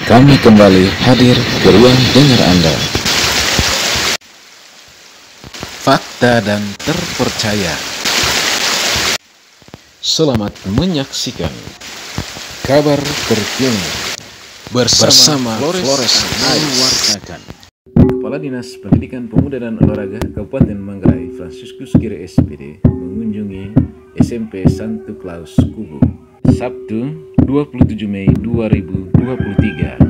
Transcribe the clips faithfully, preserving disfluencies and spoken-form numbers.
Kami kembali hadir ke ruang dengar Anda. Fakta dan terpercaya. Selamat menyaksikan kabar terkini bersama Flores Ais. Kepala Dinas Pendidikan Pemuda dan Olahraga Kabupaten Manggarai, Franciscus Giri, S P D, mengunjungi S M P Santo Claus Kubu, Sabtu, dua puluh tujuh Mei dua ribu dua puluh tiga.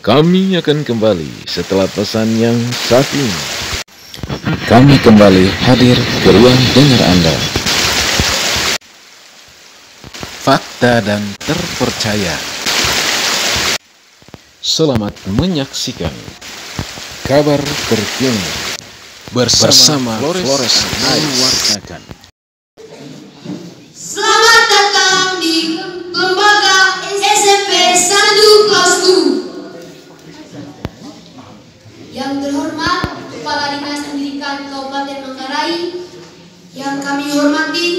Kami akan kembali setelah pesan yang satu ini. Kami kembali hadir ke ruang dengar Anda. Fakta dan terpercaya. Selamat menyaksikan kabar terkini bersama Flores Ais. Selamat datang di Lembaga S M P Santo Claus Kubu. Yang terhormat Kepala Dinas Pendidikan Kabupaten Manggarai, yang kami hormati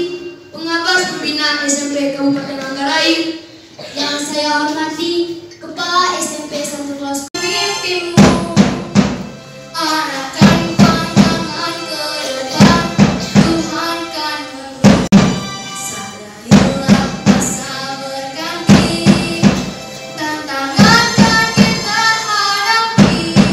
Pengawas Pembina S M P Kabupaten Manggarai, yang saya hormati Kepala S M P Santo Claus. Mimpimu, arahkan pandangan ke depan, Tuhan kan menuntun. Sadarilah masa berganti, tantangan kan kita hadapi.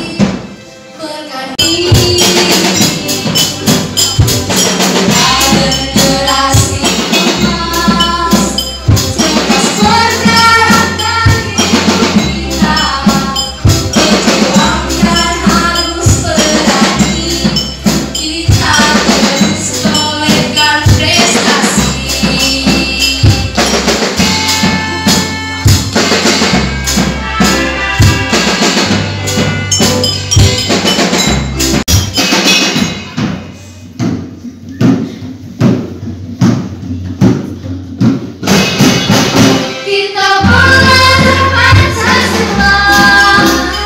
Kita bernama Pancasila,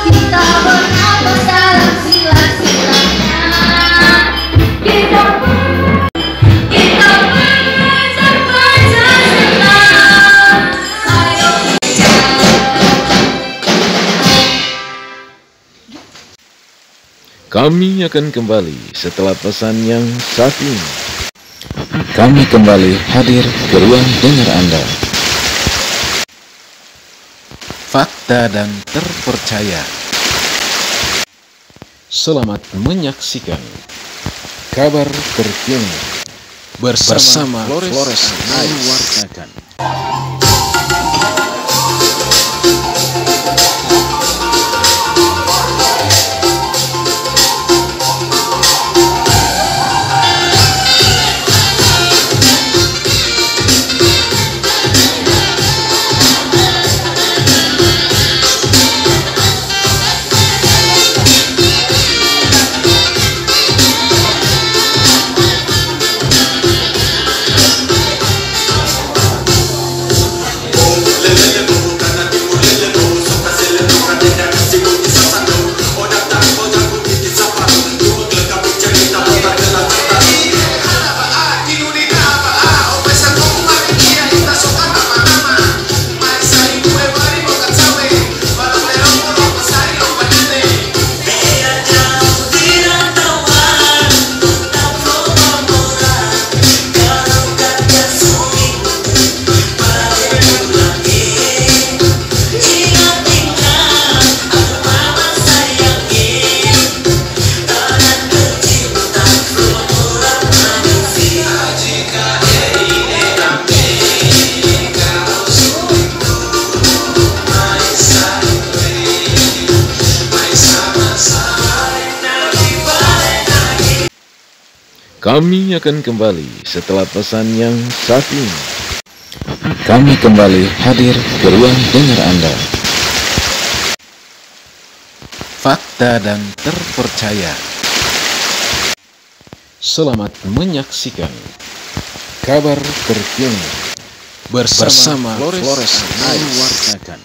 kita bernama dalam sila-silanya. Kita ber-, kita bernama Pancasila. Ayo kita. Kami akan kembali setelah pesan yang satu ini. Kami kembali hadir ke ruang dengar Anda. Fakta dan terpercaya. Selamat menyaksikan kabar terkini bersama Flores Ais. Kami akan kembali setelah pesan yang satu ini. Kami kembali hadir ke ruang dengar Anda. Fakta dan terpercaya. Selamat menyaksikan Kabar terkini bersama Flores Ayu Wardakan.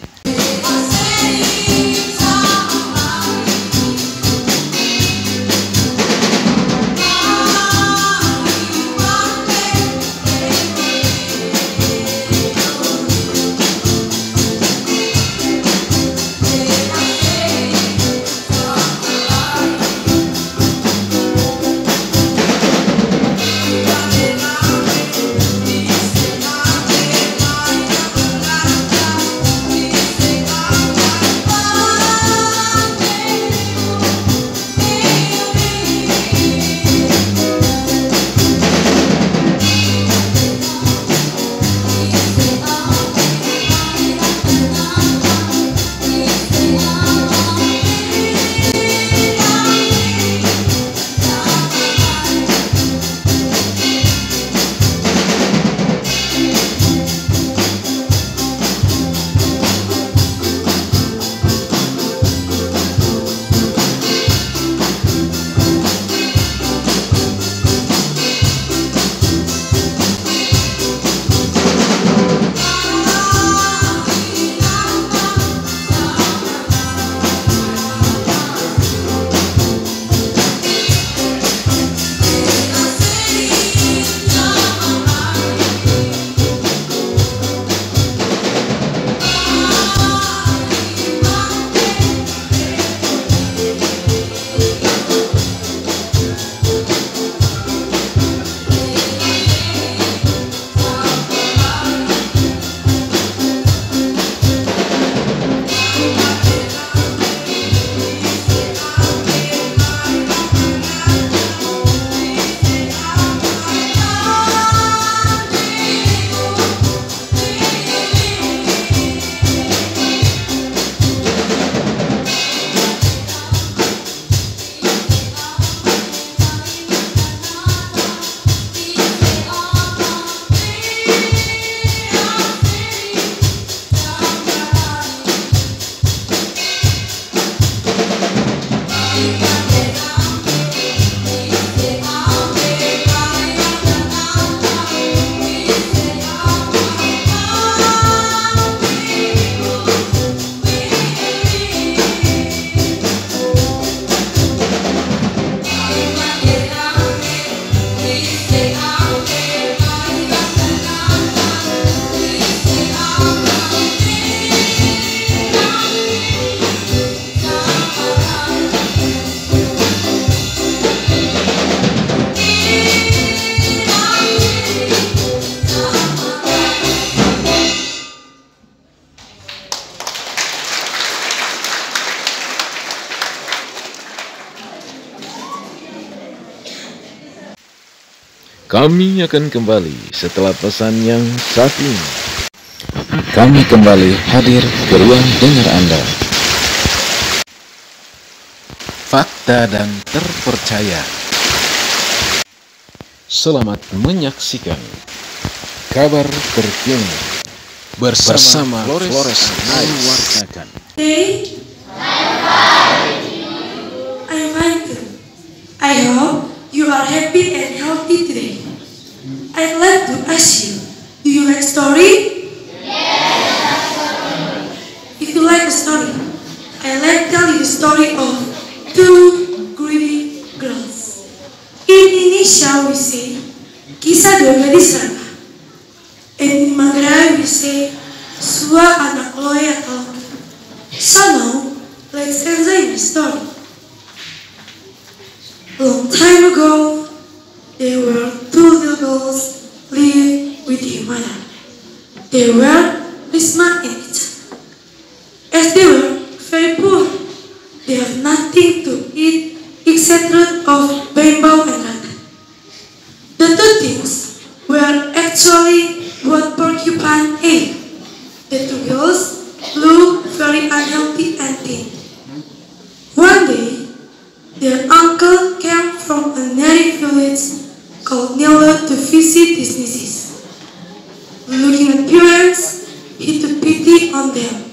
Kami akan kembali setelah pesan yang satu ini. Kami kembali hadir ke ruang dengar Anda. Fakta dan terpercaya. Selamat menyaksikan kabar terkini bersama Flores Ayu Wardakan. Today, I'm fine too. I hope you are happy and healthy today. I'd like to ask you, do you like story? If you like a story, I'd like to tell you the story of two greedy girls. In Indonesia, we say, kisah dua gadis serakah. And in Manggarai, we say, sua anak loe atau loki. So now, let's enjoy the story. Long time ago, there were two little girls live with their mother. They were Risma and Ica. As they were very poor, they have nothing to eat except of bamboo and ratan. The two things were actually what porcupine ate. The two girls looked very unhealthy and thin. One day, their uncle came from a nearby village called Nelo to visit his nieces. Looking at parents, he took pity on them.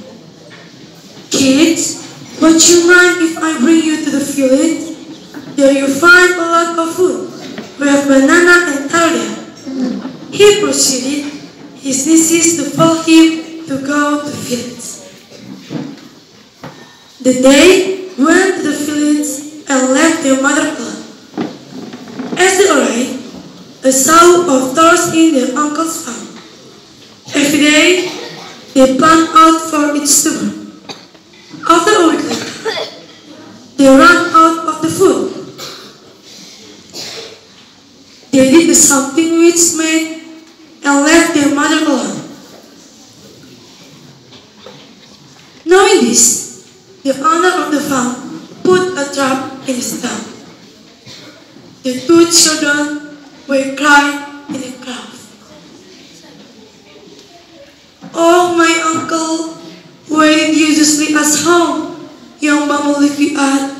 "Kids, would you mind if I bring you to the village? There you find a lot of food. We have banana and taro there." He He proceeded his nieces to follow him to go to fields. They went to the fields and left their mother alone. As they arrived, a shower of thorns in their uncle's farm. Every day, they plunged out for each tuber. After a week later, they ran out of the food. They did something which made and left their mother alone. Knowing this, the owner of the farm put a trap in the stone. The two children were crying in the crowd. "Oh, my uncle, why did you just leave us home? Young Bambo left you out.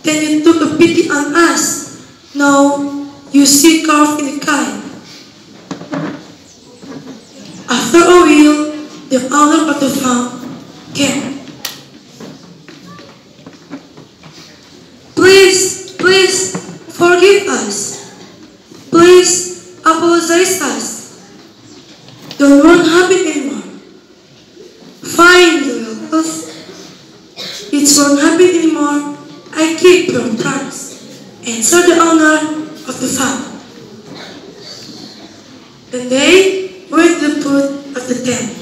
Then you took a pity on us. Now you see carved in the sky." After a while, the owner of the farm came. "Please, please forgive us. Please apologize us. Don't want happen anymore." "Fine, the locals. It won't happen anymore. I keep your promise," answered the owner of the farm. And they went to the foot of the tent.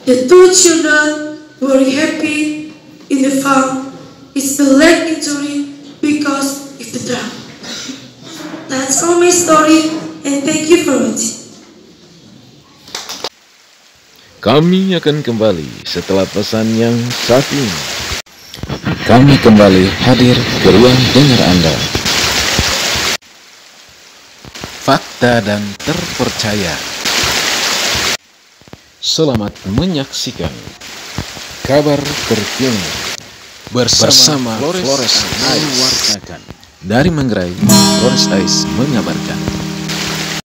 The two children were happy in the farm. It's the leg injury because of the drum. That's all my story, and thank you for watching. Kami akan kembali setelah pesan yang satu ini. Kami kembali hadir ke ruang dengar Anda. Fakta dan terpercaya. Selamat menyaksikan kabar terkini bersama Flores Ais. Dari Manggarai, Flores Ais mengabarkan.